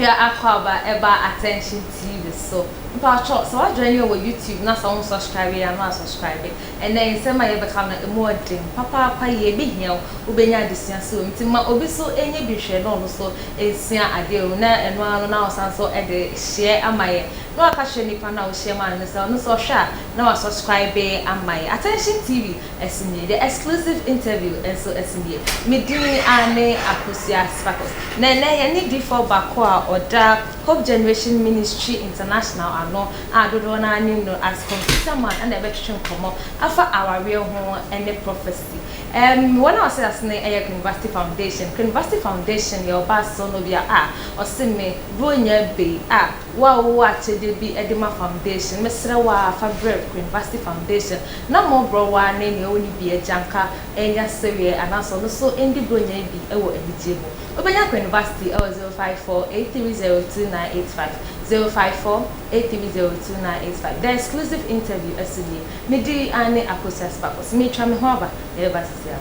Mewia akwaaba ɛba Attention TV so. Mpakyɛw sɛ wa join yɛn wɔ YouTube na sɛ wo nsubscribe yɛ a na wa subscribe. Ɛnɛ nsɛm a yɛbɛka no ɛmu ɔden papaapa yie ɛbɛhia wo, wobɛnya adesua so wɔ mu nti ma obi so nyɛ bi nhwɛ na ɔno so nsua adeɛ wɔ mu na ɛno ara no na ɔsan so de share ama yɛn na waka kyerɛ nipa no a wo share maa no no sɛ ɔno nso ɔhwɛ a na wa subscribe ama yɛn. Attention TV Ɛso nie, The Exclusive Interview nso ɛso nie. Me din ara ne Akosua Sparkles. Na ɛnnɛ yɛne difoɔ baako a ɔda Hope Generation Ministry International ano a dodoɔ no ara nim no as Computer Man na ɛbɛtwetwe nkɔmmɔ afa awareɛ ho ne prophecy. Ɛɛm, wɔn a wɔhyɛ ase no yɛ Queenvasty Foundation. Queenvasty Foundation yɛ ɔbaa sono bi a ɔse me Buronya bei a wo a wowɔ akyɛdeɛ bi de ma foundation, mesrɛ wo ara fa brɛ Queenvasty Foundation Na mmɔborɔwa ne nea onni bi agyanka anya sereɛ anaasɛ ɔno nso ndi Buronya yi bi wɔ anigyeɛ mu. Wobɛnya Queenvasty wɔ 054 830 2985, 054 830 2985. The exclusive interview ɛso nie. Me din ara ne Akosua Sparkles. Meretwa me ho aba, yɛbɛba sisi ara.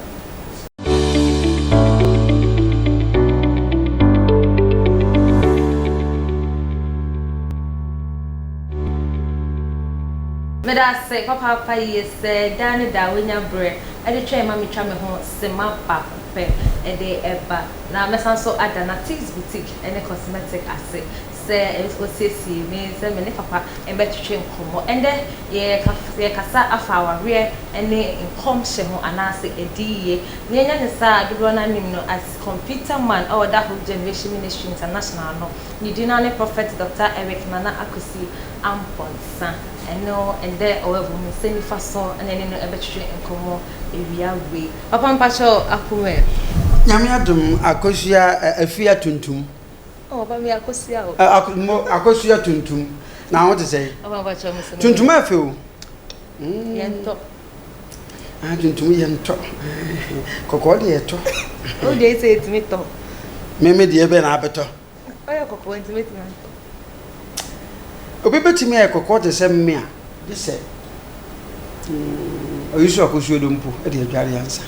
Meda ase papaapa yie sɛ daa ne daa wonya berɛ de twɛn ma metwa me ho sema baako pɛ de ba. Na mɛsan nso ada Natees Boutique ne Cosmetic ase sɛ ɔsiesie me sɛ me ne papa mmɛtwetwe nkɔmmɔ. Ɛndɛ yɛrekasa afa awareɛ ne nkɔmhyɛ ho anaasɛ adiyie. Nea anya ne saa a dodoɔ no ara nim no as Computer Man a ɔda Hope Generation Ministry International ano. Ne din ara ne Prophet Doctor Eric Nana Akwasi Amponsah. Ɛno ɛndɛ ɔwɔ me nsa nifa so na ɛne no ɛbɛtwetwe nkɔmmɔ awia wei. Papa mpakyɛw akomɛ. Nyame adom Akosua Afia Tuntum. Oh papa meyɛ Akosua o. Mo Akosua Tuntum. Na ho te sɛn? Papa mpakyɛw me so. Tuntum ɛfɛ o. Yɛntɔ. Ah tuntum yɛntɔ. Kɔkɔɔ deɛ yɛtɔ. Wo deɛ sɛ yɛtumi tɔ. Me me deɛ bɛn na abɛtɔ. Ɔyɛ kɔkɔɔ nti mɛtumi atɔ. Obi bɛtumi ayɛ kɔkɔɔ te sɛ me a, gye sɛ ɔyi so akɔsuo do mpo de adware ansa.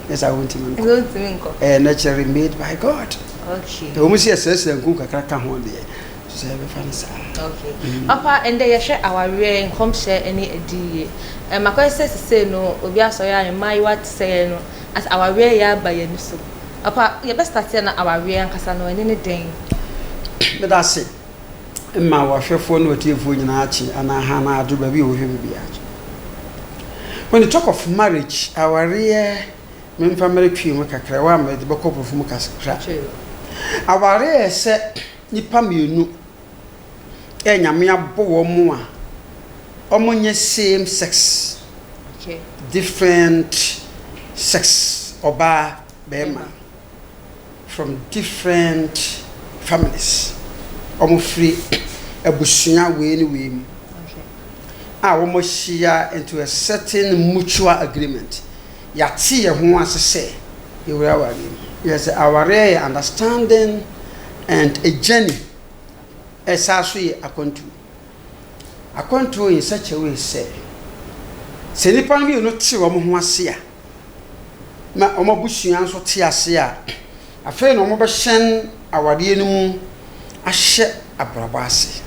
Nyɛ saa wontumi nkɔ. Wontumi nkɔ. Ɛyɛ naturally made by God. Okay. Ɛwɔ mu sɛ yɛsrɛsrɛ nku kakra ka ho deɛ, so sɛ yɛbɛfa no saa. Okay. Papa, ɛndɛ yɛhwɛ awareɛ, nkɔmhyɛ ne adiyie. Ɛm akɔyɛ sɛ sesei no obi asɔre a mmaayewa te sɛ yɛn no, as awareɛ yɛ aba yɛn ani so. Papa, yɛbɛ start yɛ na awareɛ ankasa no ɛne ne dɛn? Meda ase ma w'ahwɛfoɔ ne w'atiefoɔ nyinaa akye anaa ha anaa adwo baabi a wɔhwɛ me biara akye. When you talk of marriage, awareɛ, memfa mmrɛ Twi mu kakra, ɛwɔ a mede bɛkɔ borɔfo mu kakra. Awareɛ yɛ sɛ nnipa mmienu a Nyame abɔ wɔn a wɔnyɛ same sex, different sex, ɔbaa, bɛɛma from different families wɔn firi abusua wei ne wei mu a wɔn ahyia into a certain mutual agreement yɛate yɛn ho ase sɛ yɛwura awareɛ mu yɛ sɛ awareɛ yɛ understanding and a journey ɛsaa so yɛ akwantuo akwantuo in such a way sɛ sɛ nnipa no mmienu te wɔn ho ase a na wɔn abusua nso te ase a, afei na wɔbɛhyɛn awareɛ no mu ahyɛ abrabɔ ase.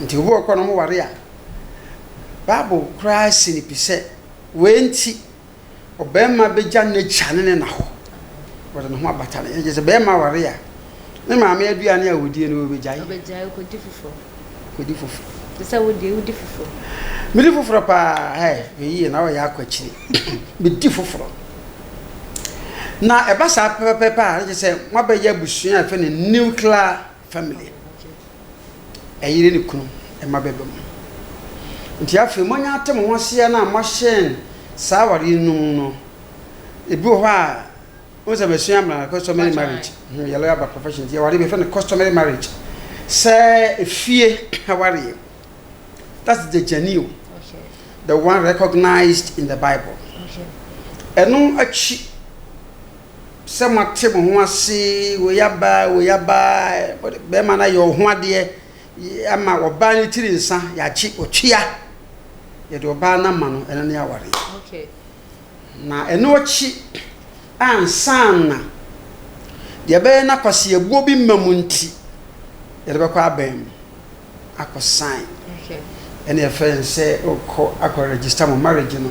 Nti obi wɔ hɔ koraa na wɔware a, Bible koraa si no pi sɛ, wei nti ɔbarima bɛgya n'agya ne ne na hɔ, wɔde ne ho abata no. Ɛkyerɛ sɛ barima ware a, ne maame aduane a ɔdie no ɔbɛgyae. Ɔbɛgyae, ɔkɔdi foforɔ. Kɔdi foforɔ. Te sɛ wo deɛ wodi foforɔ. Medi foforɔ paa hɛ hwɛ yie na wɔyɛ akɔ akyire. Medi foforɔ. Na ɛba saa pɛpɛpɛpɛ a ɛkyɛ sɛ moabɛyɛ abusua a yɛfrɛ no nuclear family. Ɛyere ne kunu ɛma bɛba mu. Nti afei moanya ate mo ho aseɛ no a moahyɛn saa awareɛ no mu no, ebi wɔ hɔ a Wohu sɛ masua mmara, customary marriage. Meyɛ lawyer by profession nti awareɛ bɛfrɛ no customary marriage. Sɛ efie awareɛ. That's the genuine. The one recognized in the Bible. Ɛno akyi sɛ moate mo ho ase, wei aba, wei aba, bɛrima no ayɛ wo ho adeɛ ama ɔbaa no tiri nsa, yɛakye ɔtwea, yɛde ɔbaa no ama no, ɛno ne awareɛ. Na ɛno akyi ansa na deɛ ɛbɛyɛ na kwaseɛbuo bi mma mu nti, yɛde bɛkɔ aban mu akɔ sign. Ɛna yɛfrɛ no sɛ wokɔ akɔ register mo marriage no.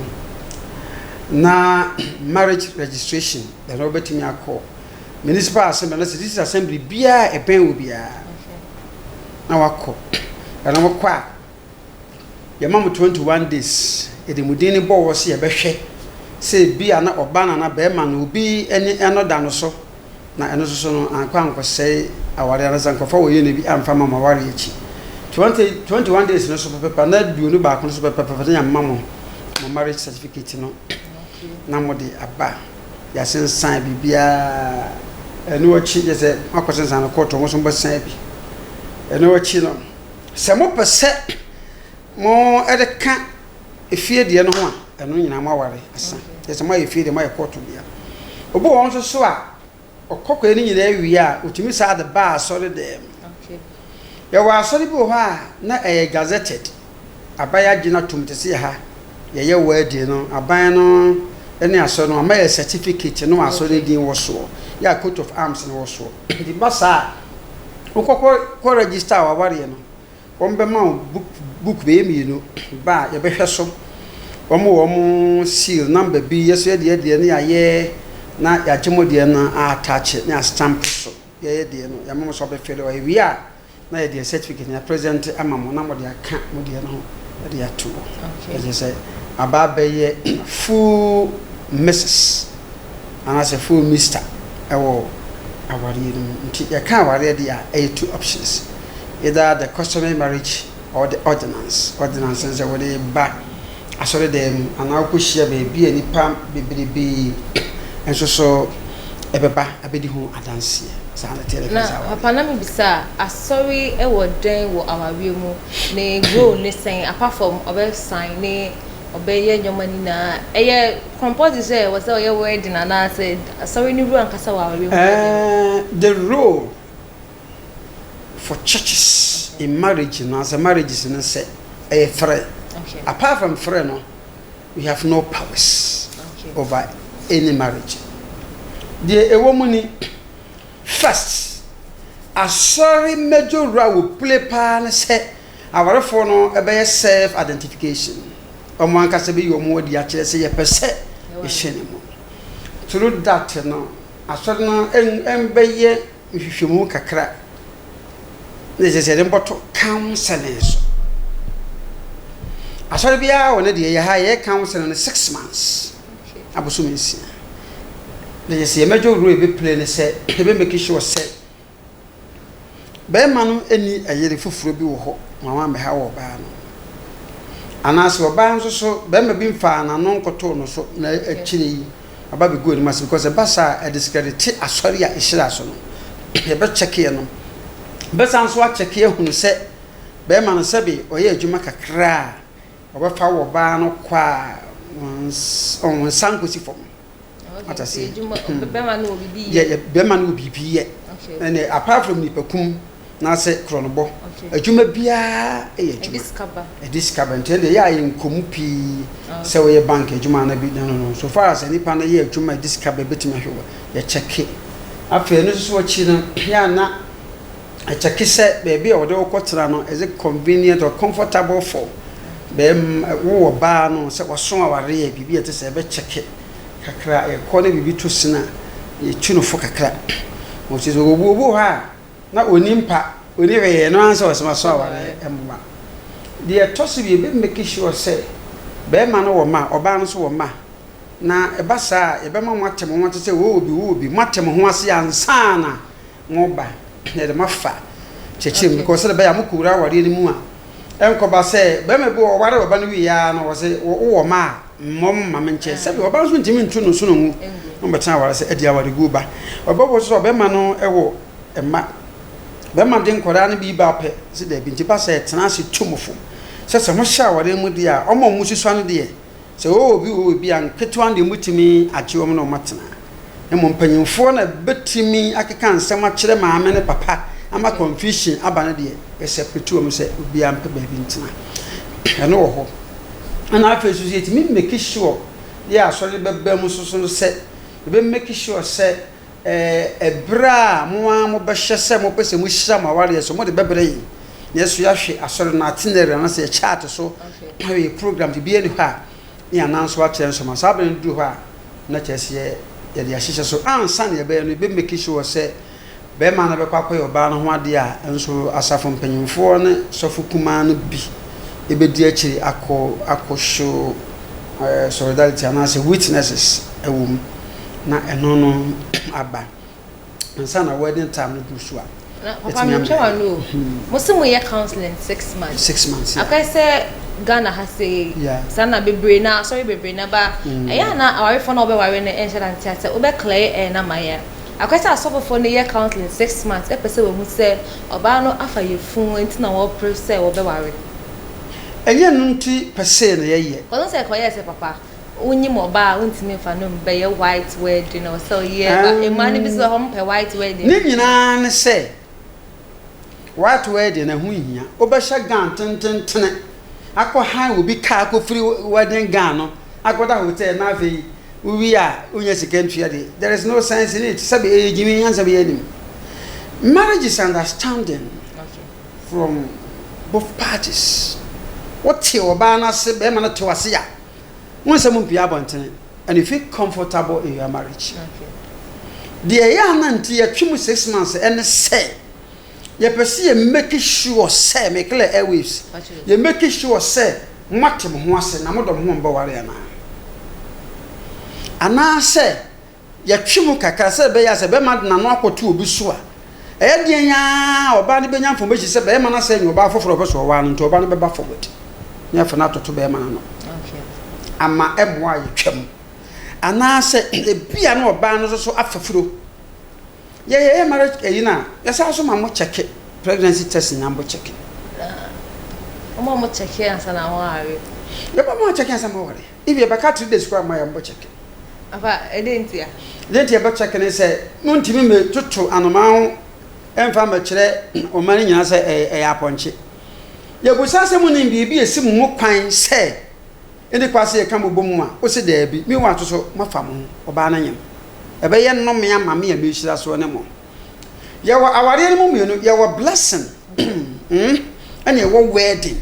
Na marriage registration ɛno wobɛtumi akɔ municipal assembly anaasɛ district assembly biara a ɛbɛn wo biara na wakɔ. Ɛno wokɔ a yɛma mo 21 days yɛde mo din no bɔ wɔ sɛ yɛbɛhwɛ sɛ ebi a na ɔbaa no anaa bɛrima no obi ani ano da no so na ɛno nso so no ankɔ ankɔsɛe awareɛ anaasɛ ankɔfa wɔ yɛ no bi amfa ma mo awareɛ akyi. 20, 21 days no so pɛpɛpɛ na 21 no so pɛpɛpɛ na yɛama mo mo marriage certificate no na mode aba. Yɛasensan biribiara. Ɛno akyi yɛ sɛ moakɔsensan no kɔɔto mo nso mobɛsan bi. Ɛno akyi no sɛ mopɛ sɛ mo de ka efie deɛ no ho a, ɛno nyinaa moaware asa. Kyerɛ sɛ moayɛ fie deɛ, moayɛ kɔɔto deɛ. Obi wɔ hɔ nso so a, ɔkɔ kɔyɛ ne nyinaa wie a, ɔtumi saa de ba asɔre dɛm. Yɛwɔ asɔre bi wɔ hɔ a, na ɛyɛ gazetted. Aban agye no atom te sɛ ha yɛyɛ wedding no, aban no ne asɔre no ama yɛ certificate no asɔre din wɔ soɔ, yɛ a coat of arms no wɔ soɔ. Nti ba saa a, wokɔ kɔ register w'awareɛ no, wɔbɛma wo book book bɛyɛ mmienu ba a yɛbɛhwɛ so. Wɔn wɔ wɔn seal number bi, yɛ so yɛde yɛ deɛ no yɛayɛ na yɛagye mo deɛ no attach ne astamp so. Yɛyɛ deɛ no, yɛama mo sɛ wɔbɛfele hɔ. Yɛwie a, na yɛde yɛ certificate no present ama mo na mode aka mo deɛ no ho de ato hɔ. Ɛkyerɛ sɛ aba abɛyɛ full Mrs anaasɛ full Mister ɛwɔ awareɛ no mu. Nti yɛka awareɛ deɛ a, ɛyɛ two options. Either the customary marriage or the ordinance. Ordinance no sɛ wode ba asɔredan mu anaa wokɔhyia baabi a nnipa bebrebee nso so ɛbɛba abɛdi ho adanseɛ. Saa na ɛteɛ Na papa na mebisa a, asɔre wɔ dɛn wɔ awareɛ mu? Ne role ne sɛn apart from ɔbɛ sign ne ɔbɛyɛ nneɛma nyinaa ɛyɛ compulsory sɛ ɛwɔ sɛ ɔyɛ wedding anaasɛ asɔre ne role ankasa wɔ awareɛ mu? The role for churches in marriage no asɛ marriages no sɛ ɛyɛ frɛ. Apart from frɛ no, we have no powers over any marriage. Deɛ ɛwɔ mu ni, first, asɔre major role a wɔ play paa ne sɛ awarefoɔ no ɛbɛyɛ self identification. Wɔn ankasa bɛyi wɔn adi akyerɛ sɛ yɛpɛ sɛ yɛhyɛ ne mu. Through that no, asɔre no ɛmbɛyɛ nhwehwɛmu kakra na kyerɛ sɛ yɛde mbɔto counseling so. Asɔre biara wɔ ne deɛ, yɛ ha yɛyɛ counseling no 6 months, abosome 6. Na kyerɛ sɛ yɛ major role yɛbɛ play ne sɛ yɛbɛ make sure sɛ bɛrima no ani ɛyere foforɔ bi wɔ hɔ ma wɔn ambɛha wɔ ɔbaa no, anaasɛ ɔbaa nso so bɛrima bi mfaa n'ano nkɔtoo no so na akyire yi aba bɛgu anim ase, because ɛba saa a ɛdiscredit asɔre a ɛhyira so no. Yɛbɛkyɛkeɛ no, bɛsan so akyɛke ahunu sɛ bɛrima no sɛbe ɔyɛ adwuma kakra a ɔbɛfa wɔ ɔbaa no kɔ a wɔn nsa nkɔsi fam. Ata se bɛrima no wɔ biribi yɛ bɛrima no wɔ biribi yɛ. Ɛnɛ apart from nipakum n'asɛ korɔnobɔ, adwuma biara yɛ adwuma ɛde sika ba. Nti ɛdeɛ yɛ a yɛ nkɔmu pii sɛ wɔyɛ bank adwuma ana bi no. So far as nipa no yɛ adwuma ɛde sika ba, ɛbɛtumi ahwɛ wɔ yɛkyɛke. Afei ɛno nso so akyi no, yɛ ana ɛkyɛke sɛ baabi a wɔde wokɔ tena no, is it convenient or comfortable for bɛɛma wowɔ baa no sɛ wɔso awareɛ biribi a ɛte sɛ ɛbɛkyɛke kakra. Yɛkɔ ne biribi to sene a yɛtu no fo kakra. Wɔkyerɛ sɛ obi wɔ hɔ a na ɔni mpa ɔni hwee no ara sɛ ɔsɛm aso awareɛ mmoa. Deɛ ɛtɔ so bi, yɛbɛ make sure sɛ bɛrima no wɔ ma, ɔbaa no nso wɔ ma. Na ɛba saa a, yɛbɛma mo ate mo ho ase sɛ wɔwɔ bi wɔwɔ bi, mo ate mo ho ase ansa na mo ba na yɛde mo afa kyerɛkyerɛ mu, because sɛdeɛ ɛbɛyɛ a mokɔwura awareɛ no mu a, ɛnkɔba sɛ bɛrima bi wɔ ɔware ɔba no wie ara na wɔ sɛ wowɔ ma a mmɔm ma me nkyɛn, sɛbi ɔba nso ntumi ntu no so no ngu na ɔbɛtena aware sɛ ɛde awareguo ba. Ɔbɛwɔ so sɛ ɔbɛrima no wɔ mma, bɛrima de nkwadaa no bi ba pɛ sɛ daabi. Nti ba sɛ tena ase tu mo fo sɛ mohyɛ awareɛ mu deɛ a, ɔma ɔmo susua no deɛ sɛ wɔwɔ bi wɔwɔ bi a nketewa no deɛ motumi agye wɔn na wɔn atena. Mmom mpanyinfoɔ na bɛtumi akeka nsɛm akyerɛ maame ne papa ama confusion aba no deɛ, yɛsɛpɛtu wɔn sɛ obiara mpɛ baabi ntena. Ɛno wɔ hɔ. Ɛna afei nso yɛtumi make sure yɛ asɔre bɛba mu nso so no sɛ yɛbɛ make sure sɛ Ɛberɛ a mo ara mobɛhyɛ sɛ mopɛ sɛ mohyira mo awareɛ so, mode bɛbrɛ yɛn, na yɛso yɛahwɛ asɔre no itinerary anaasɛ yɛ chart so, ahwɛ yɛ program, biribiara nni hɔ a, ne yɛn anan nso akyerɛ nso ma. Saa berɛ no duru hɔ a, na kyerɛ sɛ yɛde ahyehyɛ so. Ansa na yɛbɛyɛ no, yɛbɛ make sure sɛ barima no bɛkɔ akɔyɛ ɔbaa no ho adeɛ a, nso asafo mpanyimfoɔ ne sɔfo kumaa no bi bɛdi akyire akɔ akɔ show solidarity anaasɛ witnesses wɔ mu. Na ɛno no aba ansa na wedding time no duru so a. Na papa mi ntwa wano o. Mo se mo yɛ counseling 6 months. 6 months. Yeah. Akɔyɛ sɛ Ghana ha se. Saa na bebree na asɔre bebree na ba. Ɛyɛ ana awarefo na wɔbɛware no ɛnhyɛ da nte ase wobɛ clear air na ma yɛ. Akɔyɛ sɛ asɔfofoɔ no yɛ counseling 6 months, ɛpɛ sɛ wɔhu sɛ ɔbaa no afa yɛ fun nti na wɔpere sɛ wɔbɛware. Ɛnyɛ no nti pɛsee na yɛyɛ. Kɔno sɛ kɔyɛ sɛ papa wonyim ɔbaa a wontumi mfa no mbɛyɛ white wedding na ɔsɛ ɔyɛ ba mmaa no bi sɛ hɔ mpɛ white wedding. Ne nyinaa ne sɛ white wedding na ɛho nhia. Wobɛhyɛ gown tententene akɔ han obi kaa akɔfiri wedding gown no akɔda hotel, na afei wowie a wonya sika ntua de, there is no sense in it. Sɛbi, ɛyɛ gyimi nyansa bi anim. Marriage is understanding from both parties. Wote ɔbaa no ase, bɛrima no te wase a, wo nsɛm mpie abɔntene and you feel comfortable in your marriage. Deɛ ɛyɛ ana nti yɛtwe mu 6 months ɛne sɛ yɛpɛ sɛ yɛ make sure sɛ me clear airwaves, yɛ make sure sɛ moate mo ho ase na modɔ mo ho mbɛware anaa, anaasɛ yɛtwe mu kakra sɛ ɛbɛyɛ a sɛ bɛrima de n'ano akɔto obi so a, ɛyɛ deɛn a ɔbaa no bɛnya information sɛ bɛrima no asɛ nyɛ ɔbaa foforɔ ɔpɛ sɛ ɔwaa no, nti ɔbaa no bɛba forward na yɛfa no atoto bɛrima no ano ama ɛmmoa a yɛtwa mu, anaasɛ ebia na ɔbaa no nso so afa furo. Yɛyɛ marriage ɛyi no a, yɛsan so ma mo check pregnancy test nya mo check. Wɔn a wɔn check ansa na wɔn aware. Yɛbɛ mo check ansa mo aware. If yɛbɛka 3 days koraa ma yɛn bɔ check. Afa ɛde nti a. Ɛde nti yɛbɛ check ne sɛ mo ntumi mɛ toto anomaa ho ɛnfa mɛkyerɛ ɔman no nyinaa sɛ ɛyɛ apɔnkye. Yɛbusa sɛ mo nim biribi esi mo mu kwan sɛ ɛde kɔ ase yɛka mo bɔ mu a, wosi daabi, mi wɔ ato so moafa mo ho, ɔbaa no nyam. Ɛbɛyɛ nnome ama me a mehyira soɔ ne mo. Yɛwɔ awareɛ no mu mmienu, yɛwɔ blessing ɛna yɛwɔ wedding.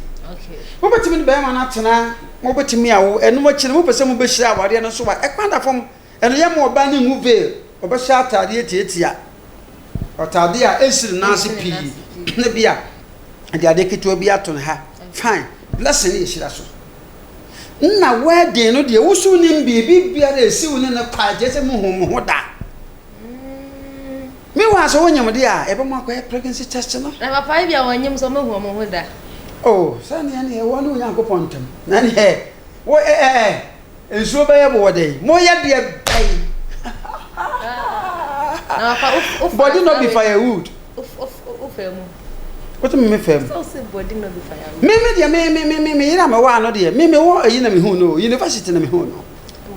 Mobɛtumi ne bɛrima no atena, mobɛtumi awo, ɛno akyi no mopɛ sɛ mobɛhyira awareɛ no nso a, ɛkwan da fam. Ɛno yɛ ma ɔbaa no ngu veil, ɔbɛhyɛ ataadeɛ tiatia, ɔtaadeɛ a ɛnsi ne nan ase pii, ne bi a ɛde adeɛ ketewa bi ato ne ha. Fine, blessing no yɛ hyira so. Nna wedding no deɛ, woso nim biribi biara ɛsi wo ne ne kwa, kyerɛ sɛ muhu mo ho da. Meanwhile, sɛ wonyam deɛ a, yɛbɛma akɔyɛ pregnancy test no. Na papa yi bi a wɔnyam sɛ ɔmahu ɔmo ho da. Oh, sɛ neɛ wɔ ne Onyankopɔn ntam. Na neɛ wo ɛ nsuo bɛyɛ mo wɔ dɛn? Moyɛ deɛ bɛn? Na papa wo Body no be firewood. Wo mu. Wote me fam. Sɛ wose body no be firewood. Me me deɛ me me me me me yere a mewɔ ano deɛ, me me wɔ ayi na me hu no, university na me hu no.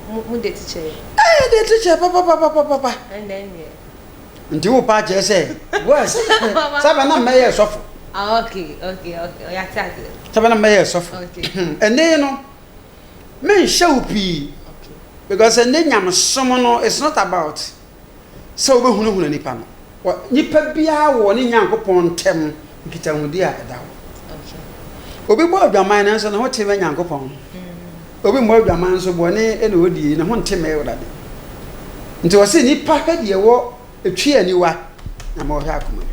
Mo de teacher. Eh, de teacher papa papa papa papa. Ɛnna ɛnneɛ. Nti wo pa kyerɛ sɛ wɔ sábà na mmɛyɛ sɔfo. Ah, okay, ɔyɛ ate ase. Sábà na mmɛyɛ sɔfo. Ɛnne no menhyɛ wo pii because ɛnne nyamesom no, it's not about sɛ wobɛhunahuna nipa no. Nipa biara wɔ ne Nyankopɔn ntam nkitahodi a ɛda hɔ. Obi bɔ adwaman nanso ne ho te ma Nyankopɔn. Obi mmɔ adwaman nso, bɔne na ɔdie, ne ho nte ma Awurade. Nti ɔse nipa hwɛ deɛ wɔ etwi aniwa na ma ɔhwɛ akoma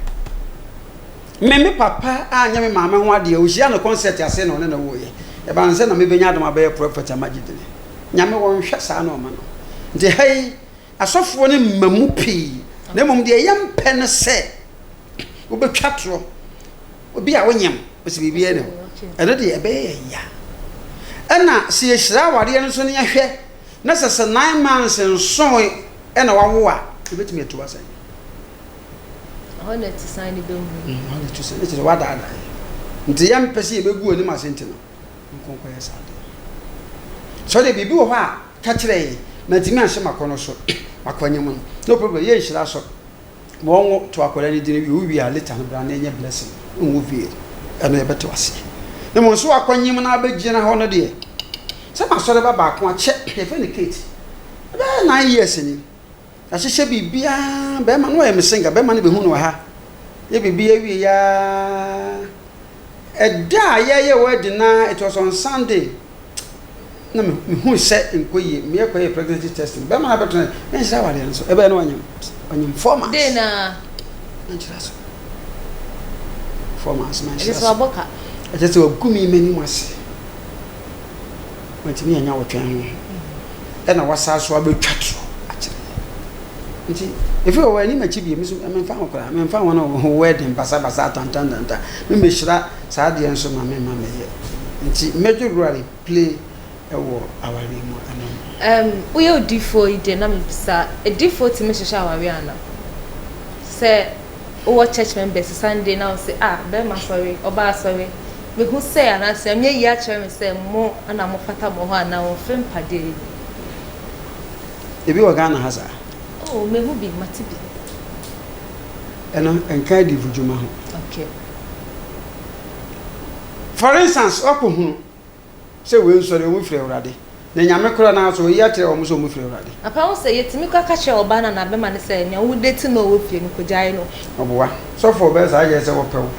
mu. Me papa anyɛ me maame ho adeɛ, ɔhyia no concert ase na ɔne no woeɛ. Ɛba no sɛ na mebɛnya adom abɛyɛ prophet ama gye dini. Nyame wɔnhwɛ saa na ɔma no. Nti ha yi asɔfoɔ no mma mu pii, na mmom deɛ yɛmpɛ no sɛ wobɛtwa torɔ. Obi a wonyam ɔsi biribiara ne ho, ɛno deɛ ɛbɛyɛ yɛn ya. Ɛna sɛ yɛhyira awareɛ no nso ne yɛhwɛ na sɛ 9 months nson ɛna wawo a, yɛbɛtumi atu asɛn. Ɛhɔ na ɛte san ne bɛhu. Ɛhɔ na ɛtu san ne kyerɛ wadaadaa yɛ. Nti yɛmpɛ sɛ yɛbɛgu anim ase nti no nkonkɔyɛ saa deɛ. Sɛ ɔde biribi wɔ hɔ a, ka kyerɛ yɛn. Mantumi anhyɛ makɔnɔ so makɔnyɛ mu no, no problem, yɛnhyira so. Ma wɔnwo to akwadaa no din wie, wowie a later no bra na ɛnyɛ blessing nwo veil, ɛno yɛbɛte aseɛ. Na mmom nso akɔnyem na abɛgyina hɔ no deɛ, sɛ masɔre ba baako akyɛ, yɛfrɛ no Kate, ɛbɛyɛ 9 years ni. Yɛahyehyɛ biribiara, bɛrima no ɔyɛ me single, bɛrima no bɛhu no wɔ ha. Yɛ biribi awie yaa. Ɛda a yɛyɛ wedding na it was on Sunday. Na mehu sɛ nkɔ yie, meyɛ kɔyɛ pregnancy testing. Bɛrima no abɛtena, menhyɛ awadeɛ no so. Ɛbɛyɛ no wanyem, wanyem 4 months. Day na. Manhyira so. 4 months manhyira Ɛkyɛ sɛ so. wabɔ ka. Ɛkyɛ sɛ wagu me m'anim ase. Wantumi anya wɔtwɛn ho. Ɛna wasa so abɛtwa torɔ akyerɛ. Nti efi wɔ anim akyi bie, nso memfa ho koraa, memfa ho no wedding basabasa tantantanta. Membɛhyira saa adeɛ nso ma memma mɛyɛ. Nti major role play ɛwɔ awareɛ mu ɛno. Woyɛ odiifoɔ yi deɛ, na mebisa, adiifoɔ tumi hyehyɛ awareɛ ana? Sɛ wowɔ church members Sunday na wo sɛ, ah, bɛrima sɔre, ɔbaa sɔre, mehu sɛ anaasɛ Nyame ayi akyerɛ me sɛ mo ana mofata mo hɔ anaa wɔmfɛ mpadeɛ yi. Ebi wɔ Ghana ha saa? Oh, mehu bi, mate bi. Ɛno nka adiifo dwuma ho. For instance, wakɔhunu sɛ wei nsɔre ɔmo firi Awurade. Na Nyame koraa naa so ɔyi akyerɛ wɔn sɛ ɔmo firi Awurade. Papa, wo sɛ yɛtumi kɔ aka kyerɛ ɔbaa no anaa bɛrima no sɛ nea wo date no a ɔwɔ fie no, kɔgyae no. Ɔboa. Sɔfo ɔbɛyɛ saa yɛ sɛ wɔpɛ wo.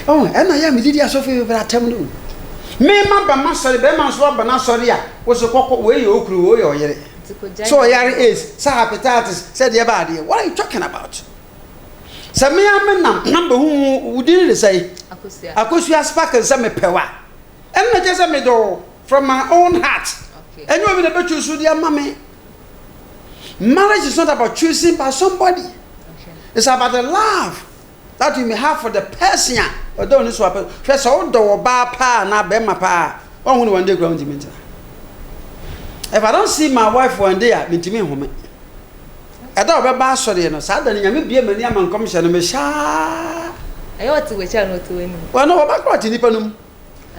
Ɔho, ɛna yɛ a medidi asɔfo yi bebree atɛm no o. Me ma ba m'asɔre, bɛrima nso aba n'asɔre a, wo so kɔkɔ, wei yɛ okunu, wei yɛ ɔyere. Nti kɔgyae Sɛ ɔyare AIDS, sɛ hepatitis, sɛ deɛ ba adeɛ. What are you talking about? Sɛ me a me nam na mbɛhu wo, wo din de sɛn? Akosua. Akosua Sparkle sɛ mepɛ wo a, ɛno na kyerɛ sɛ medɔ wo from my own heart. Ɛnyɛ obi na bɛtwi so de ama me. Marriage is not about choosing by somebody. It's about the love that you may have for the person a ɔdɔ ne so apɛ. Hwɛ, sɛ wodɔ ɔbaa paa anaa bɛrima paa a, ɔnhu no one day kura wontumi ntena. If I don't see my wife one day a, mentumi nhome. Ɛda a ɔbɛba asɔreɛ no, saa da no Nyame bie m'ani ama nkɔmhyɛ no mehyɛa. Ɛyɛ ɔte w'akyi anaa ɔte w'anim? Ɔno ɔba kora ɔte nipa no mu.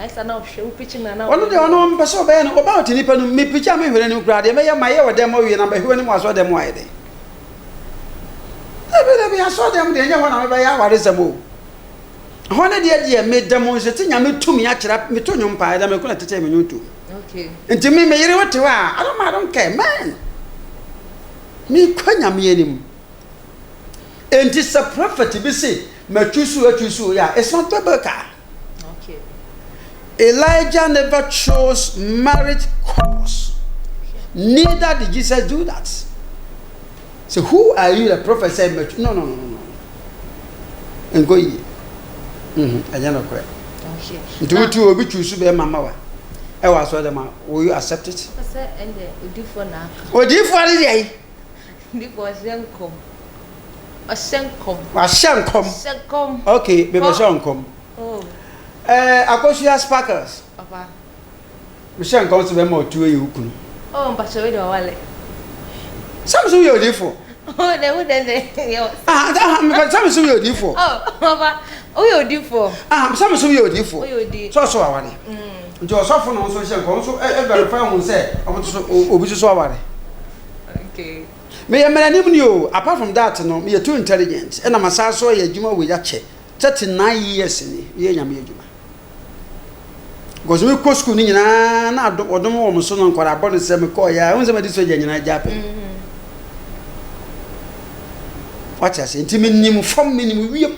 Ayɛ sɛ na ɔhwɛ wo pikyi mu anaa? Ɔno deɛ ɔno mpɛ sɛ ɔbɛyɛ no, ɔba ɔte nipa no mu, mepikyi a menhwɛ n'anim koraa, deɛ mɛyɛ mayɛ wɔ dɛm awie na bɛhwɛ w'anim wɔ asɔre dɛm ayɛ dɛn? Dabi dabi, asɔre dɛm deɛ ɛnyɛ hɔ na mebɛyɛ awaresɛm o. Hɔ ne deɛ me demonstrate Nyame tumi akyerɛ, meto nnwom paa, ɛda me ko na tete me nnwom to. Nti me me yere wote hɔ a, I don't care, man. Mekɔ Nyame anim. Enti sɛ prophet bi se matwi so atwi so yɛ a, it's not biblical. Elijah never chose marriage couples. Neither did Jesus do that. So who are you, the prophet said, no, no, no, no, no. Nkɔ yie. Ɛnyɛ nokorɛ. Nti wotu obi choose bɛrima ma wa ɛwɔ asɔre dɛm a, will you accept it? Sɛ ɛnde odiifoɔ na aka. Odiifoɔ ne deɛ yi. Odiifoɔ ɔhyɛ nkɔm. Ɔhyɛ nkɔm. Wahyɛ nkɔm. Ɔhyɛ nkɔm. Okay, mebɛhyɛ nkɔm. Oh. Akosua Sparkles. Papa. Mehyɛ nkɔm sɛ bɛrima ɔtuo yɛ wo kunu. Oh, mpakyɛ wei de wawale. Sɛ me so woyɛ odiifoɔ. Oh, na ewu dɛ dɛ yɛ. Ah, ah, mepɛ sɛ me so woyɛ odiifoɔ. Oh, papa, woyɛ odiifoɔ. Ah, sɛ me so woyɛ odiifoɔ. Woyɛ odi. Sɛ ɔso aware. Nti ɔsɔfo na ɔnso hyɛ nkɔm nso ɛ verify hu sɛ ɔmo so obi nso so aware. Okay. Meyɛ mmaranim ni o, apart from that no, meyɛ too intelligent ɛna masan so ayɛ adwuma wei akyɛ 39 years ni meyɛ Nyame adwuma. Because me kɔ school no nyinaa na adom ɔdom wɔ mo so no nkwadaa bɔ no sɛ mekɔɔ yɛ a wohu sɛ madi sogya nyinaa gya pɛ. Wate ase? Nti menim fam, menim wiem.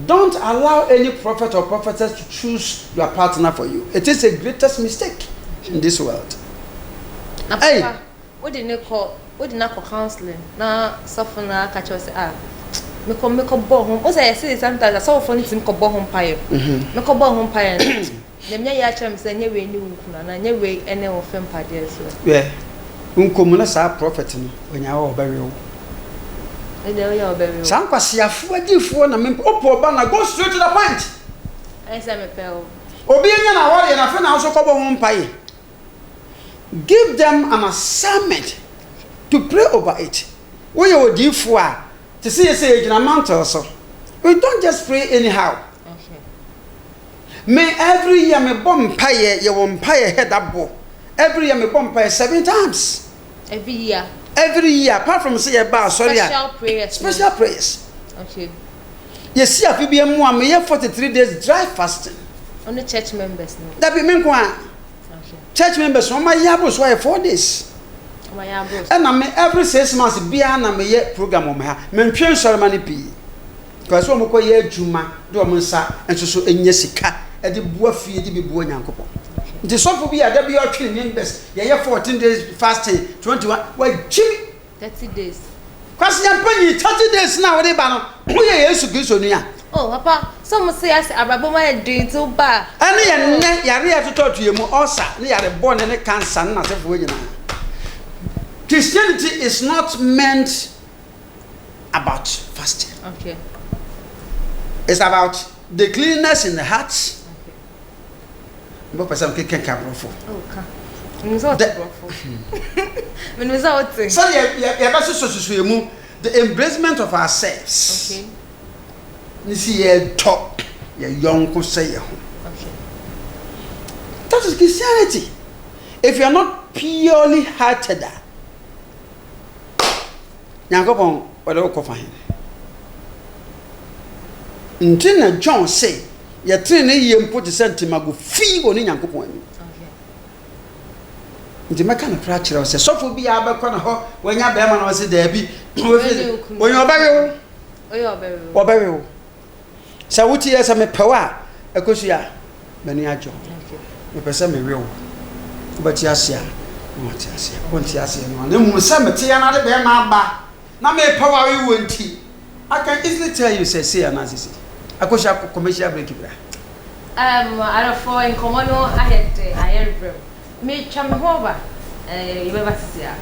Don't allow any prophet or prophetess to choose your partner for you. It is the greatest mistake in this world. Na Hey. papa, wode ne kɔ, wode no akɔ counseling na sɔfo no aka kyerɛ wo sɛ, ah, mekɔ bɔ ho wo sɛ yɛse sometimes asɔfofoɔ no tumi kɔbɔ ho mpaeɛ. Mekɔbɔ ho mpaeɛ no, Nyame ayɛ akyerɛ me sɛ nyɛ wei ne wo kunu anaa nyɛ wei ne wo fɛ mpadeɛ so. Hwɛ, nkomu na saa prophet no onya hɔ ɔbɛwe wo. Ɛdeɛ woyɛ ɔbɛwe wo. Saa nkwasiafoɔ adiifoɔ na mempɛ. Wopɛ ɔba na go straight to the point. Ɛyɛ sɛ mepɛ wo. Obi anya na awareɛ na afei na nso kɔbɔ ho mpaeɛ. Give them an assignment to pray over it. Woyɛ odiifoɔ a, te sɛ yɛ sɛ yɛgyina mantle so. We don't just pray anyhow. Me every year me bɔ mpaeɛ, yɛwɔ mpaeɛ head abɔ. Every year me bɔ mpaeɛ seven times. Every year. Every year, apart from sɛ yɛba asɔre a. Special prayers. Special prayers. Yɛsi afe bi mu a meyɛ 43 days dry fasting. Only church members no. Dabi, me nko a. Church members wɔn ayɛ abo so ayɛ 4 days. Ɛna me every 6 months biara na meyɛ program wɔ me ha. Mentwe nsɔrema no pii. Because sɛ wɔn kɔ yɛ adwuma de wɔn nsa nso so nya sika de boa fie de bi boa Nyankopɔn. Nti sɔfo bi a da bi ɔtwe ne members yɛyɛ 14 days fasting, 21, wagyi mi. 30 days. Kwasi yɛn mpanyin, 30 days na wɔde ba no, woyɛ Yesu Kristo nua. Oh papa, sɛ mo se ase abrabɔ mu ayɛ den nti wo ba. Ɛne yɛn nnɛ yare a ɛtotɔ to yɛn mu, ulcer ne yare bɔne ne cancer ne n'asefoɔ nyinaa. Christianity is not meant about fasting. It's about the cleanness in the heart. Mbɔ pɛ sɛ mkeka ka aborɔfo. Oh ka. Menim sɛ wote borɔfo. Menim sɛ wote. Sɛdeɛ yɛbɛsosɔ soso yɛ mu, the embracement of ourselves. Ne si yɛdɔ yɛ yɔnko sɛ yɛ ho. That is Christianity. If you are not purely hearted a, Nyankopɔn wɔde wo kɔfa he? Nti na John se yɛtene ne yie mpo te sɛ ntemago fi wɔ ne Nyankopɔn anim. Nti mɛka no kora kyerɛ wo sɛ sɔfo biara bɛkɔ ne hɔ wanya bɛrima na ɔse daabi, ɔnyɛ ɔbɛwe wo, ɔbɛwe wo. Sɛ wote yɛ sɛ mepɛ wo a, ɛkɔsi a m'ani agye wo, mepɛ sɛ mewe wo, wobɛte ase a na wate aseɛ, wonte aseɛ no a, na mmom sɛ mete yɛ na de bɛrima aba na mepɛ wo awe wo nti, I can easily tell you sɛ sei anaasɛ sei. Akɔhyia commercial break bra. Adɔfoɔ, nkɔmmɔ no ayɛ dɛ, ayɛ rɛm. Metwa me ho aba, yɛbɛba sisi a.